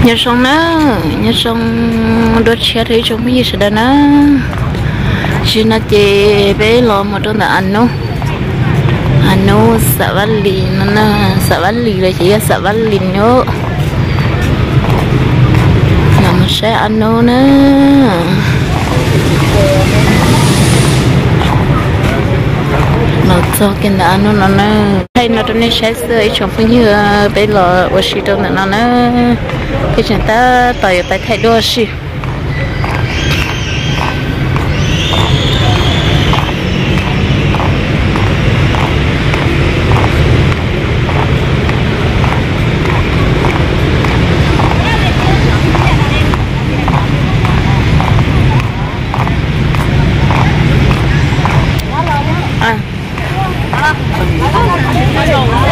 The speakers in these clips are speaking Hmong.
Nyob zoo na, nyob zoo dua tshiab rau ib tsoom phooj ywg sawv daws na. Tam sim no ces peb los mus rau ntawm Anub, Anub Xam Vaj Lis no na, Xam Vaj Lis los ces yog Xam Vaj Lis no. Los mus saib Anub na. Los txog kiag ntawm Anub no na. Thaij no rau nej saib xwb ib tsoom phooj ywg, peb los ua si rau ntawm no na. Peb tseem tab tom yuav pais thaij duab si.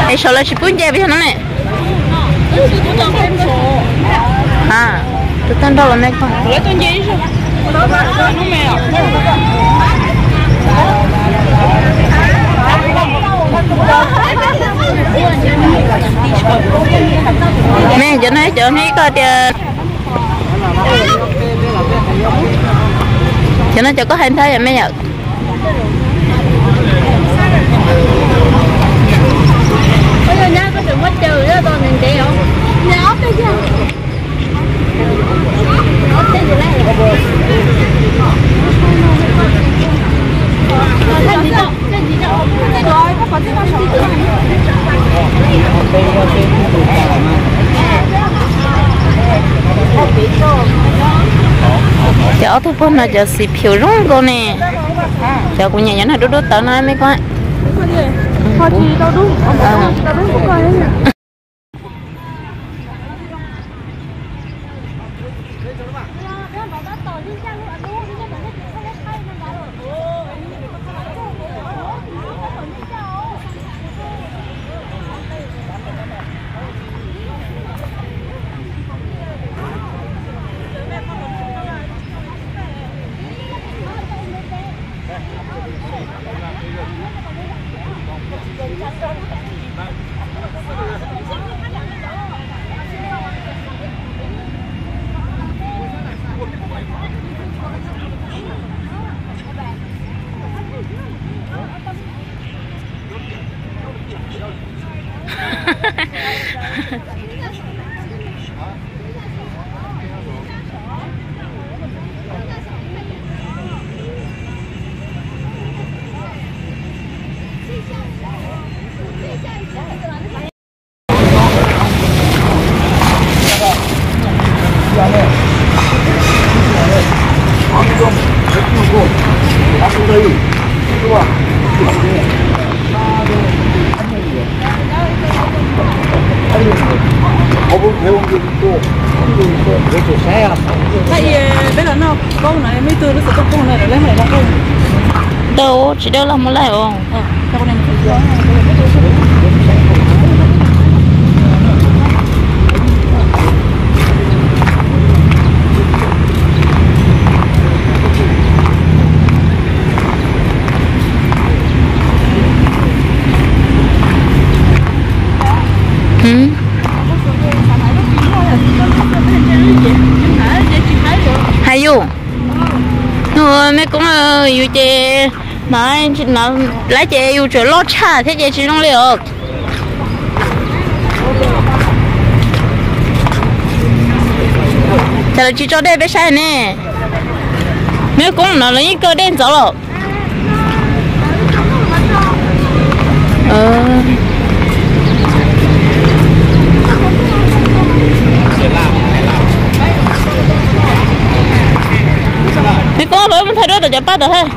Es saum lawv tsis pub nce pes yog no ne? A, tus tag nrho los me koj. Me cov no cov hnub ib koj tias, cov no cov koj hais ntag yom me yom. Cov ob tug pog no cov xim phiu zoo nkauj ne. Cov kuv nyiam cov no dub dub tawv no me koj. Tau tsis dawb los mus laij os. Hais yus, me koob, yus ces no lawm ces yus tseem loj tshaj thiab ces tsis zoo li os. Cas lawv tsis tso dej peb saib ne? Me koob no lawv yeej kaw dej ntxov los. Me koob, peb mus thaij duab tom cov paj tod thiab.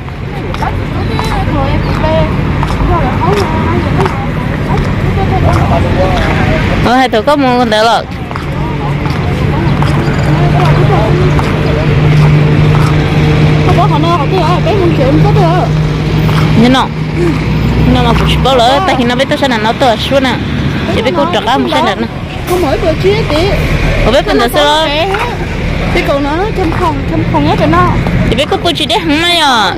Hais thaum koj mus ntawd los. Nyob no, no mas kuv tsis paub lawm, tag kis no peb tuaj sab nram no tuaj suab na, ces peb kuj rov qab mus sab nram no. Ua peb pw ntawd xwb los? Ces peb kuj pw tsis deb heev na yom.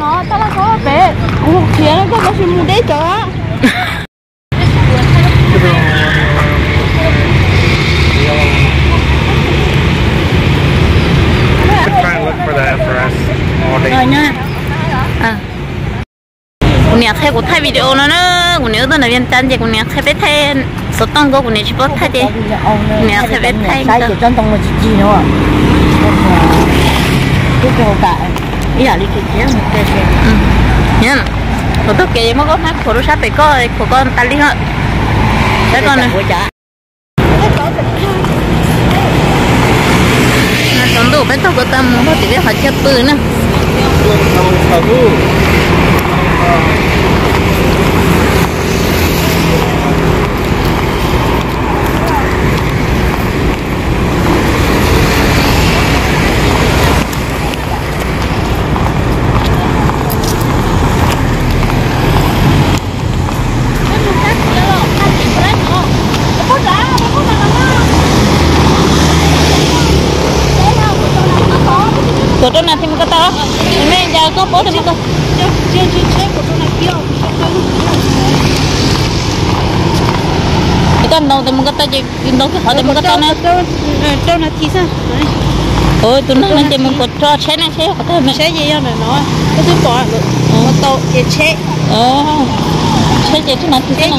Niam qhia kuv thaij video no na, kuv niam wb tuaj nram Vias Cas ces kuv niam qhia peb thaij xov tooj, kuv niam tsis paub thaij ces kuv niam qhia peb thaij. Kuv taug kev muab koj hmab khuam rau sab pem koj, khuam koj tas li os. Tsaus ntuj peb taug ko taw mus tim peb qhov chaw pw na. Kuv rau nas this mus ko taw, me cas koj paub tias mus ko. Koj ntaus tias mus ko taw ces ntaus kiag qhov tias mus ko taw na. Tus neeg no ces mus kom tso tsheb ne, tsheb yog qhov twg ne? Tsheb ces yog ntawm no, koj twb pom, mus tau ces tsheb. Tsheb ces rau nas this,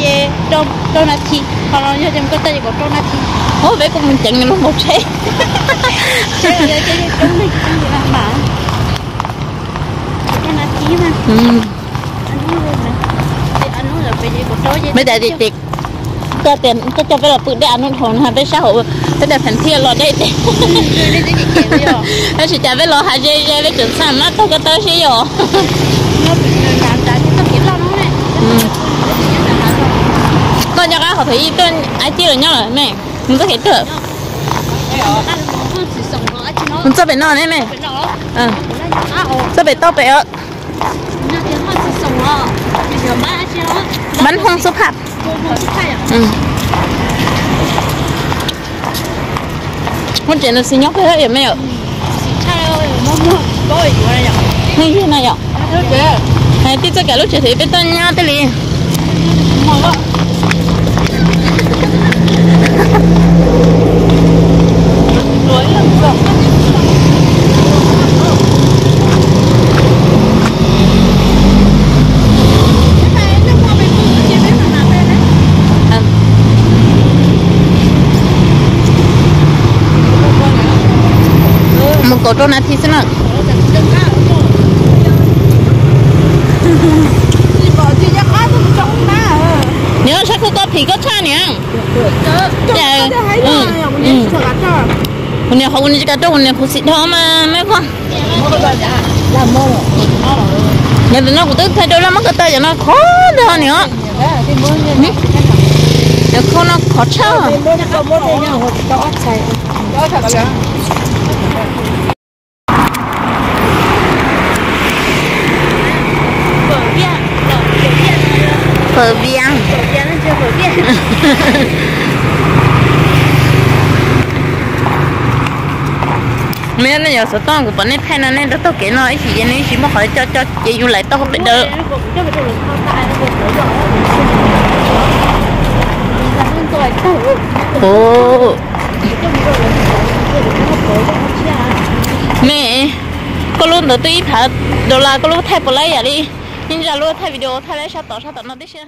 rau nas this, qhov no yog tias mus ko taw ces kom rau nas this. Ub, peb kuj mus ceev nws lub npaum tsheb. Peb tas ces koj tias koj coj peb los pw dej a nub dhau no peb sab hauv, peb tas pheem thiaj los deb ces. Tab sis cas peb los hav ze ze peb tseem xa mab taug ko taw seb yog. Koj nco qab qhov thaum ub tuaj ab cib los nyob lawm me, mus txoj kev twg? Mus txoj pem no ne me. Txoj pem toj pem os. Mab Hmoob xub phaj. Muab tsev nws xis nyob pem yom me yom. Hnub yig no yom. Hais tij txoj kev lub tsev thaum peb tuaj nyob tej li. Mus kaum rau nas this xwb na. Niam, sab khub koj phim koj tshaj niam. Kuv niam qhov kuv niam tsis kav rau, kuv niam khuv xim dhau mas me koj. Yog tam no kuv twb thaij rau laj mab ko taw cov no khov ntag niam. Cov khau no khov tshaj. Phở Viang. Neb yog xov tooj kuv pom nej thaij no nej rau taug kev no ib chim ces nej ib chim muaj qhov coj coj ces yus lais tau pem dawm. Me, koj lub ntawd twb ib phav dollar, koj lub thaij puas laib yam li, yeej zaj lub thaij video thaij laib sab tom sab tom no tib si.